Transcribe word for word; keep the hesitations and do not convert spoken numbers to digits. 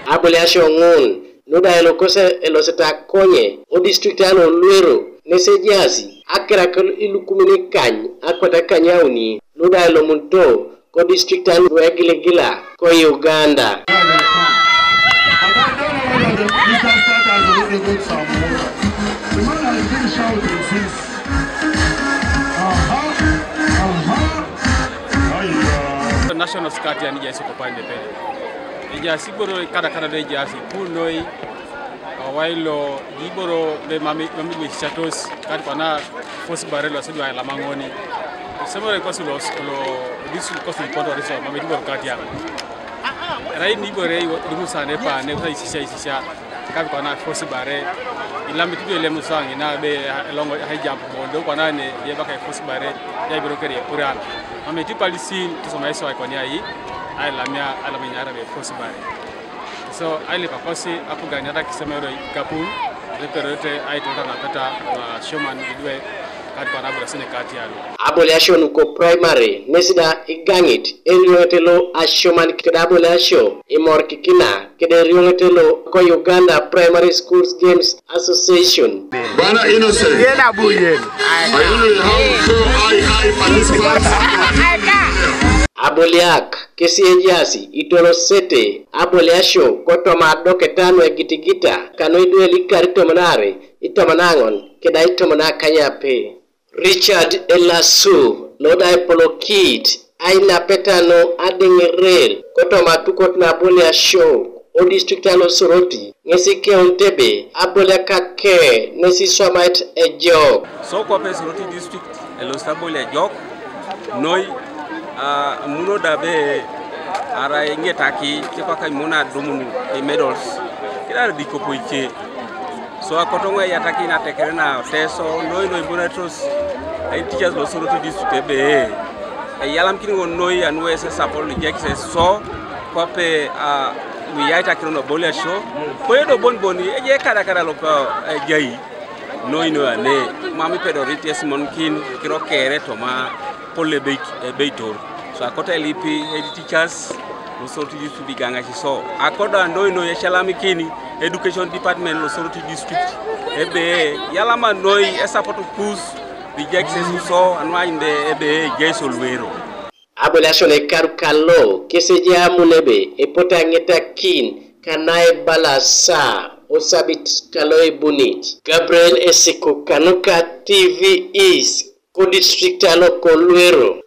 Aboliasio ŋun, nu da elokose eloseta konye o district alo Luero, nesi ejaasi akera ilukumin ikany akwat akanyauni, nu da elomunto ko district alo Egiligila ko Uganda. National skat yani jai sokopany de pele. Ija siboro kada kada de ija si kunoi. Awailo jiboro de mami mami be chatos kat kwana force barrel wasu dwa lama ŋoni. Semore kosi lo lo disu kosi poto riso mami jiboro katiang. Rai ni bore dimu sane pa ne sai sisa sisa. Kabi kwana force barrel. Ilambi tu ele musang na be elongo hai jump bondo kwana ne ye baka force barrel. Ya biro kere kuran. Mami tu palisin tu sama iso ai konya yi. Ai lamia ai lamia nyara be force barrel. So ai le pakosi apu gani ata kisemero ikapun. Leperote ai tota na kata ma showman idwe. Kat kwana bura sine katialo. Aboliasio nuko primary nesi da igaŋit erioŋet lo asioman kede aboliasio imorikikina kede erioŋet lo ko Uganda Primary Schools Games Association. Bwana Innocent. Yena buyen. Ayulu how so I I participants. Aboliak kesi ejaasi itolosete aboliasio kotoma adoketanu egitigita kanu idwe likar itomon are, itomon aŋon keda itomon akanyape. Richard Elasu lo da epolokit ainapeta nu adiŋirer kotoma atukot na aboliasio o district alo Soroti ŋesi keunit ebe aboliak kake nesi iswamait ejok. So kwape Soroti district elosit aboliajok noi. Muno da be arai ŋetaki kepaka imuna adumun imedals kidar dikopo ice. So akotoŋo eyatakin atekere na teso noi noi bonatos ai teachers lo Soroti district ebe eyalamkin ŋo noi anuwes esapol ijekis eso kwape luyaitakin no boliasio. Koye do bon bon eje kadakada lope ejai noi noi ane mam ipedorit esimonkin kiro kere toma pole ebeitor. So akoto elipi head teachers lo Soroti district igaŋasi so akodo andoi noi ecalamikini education department lo Soroti district ebe yalama noi esapot kus rijekis esuso anuanyde ebe ejaiso Luero. Aboliasio na ikaru kalo kesi ejai amun ebe epote aŋetakin kana ebalasa osabit kalo ebunit. Gabriel Esiku kanuka T V East ko district alo ko Luero.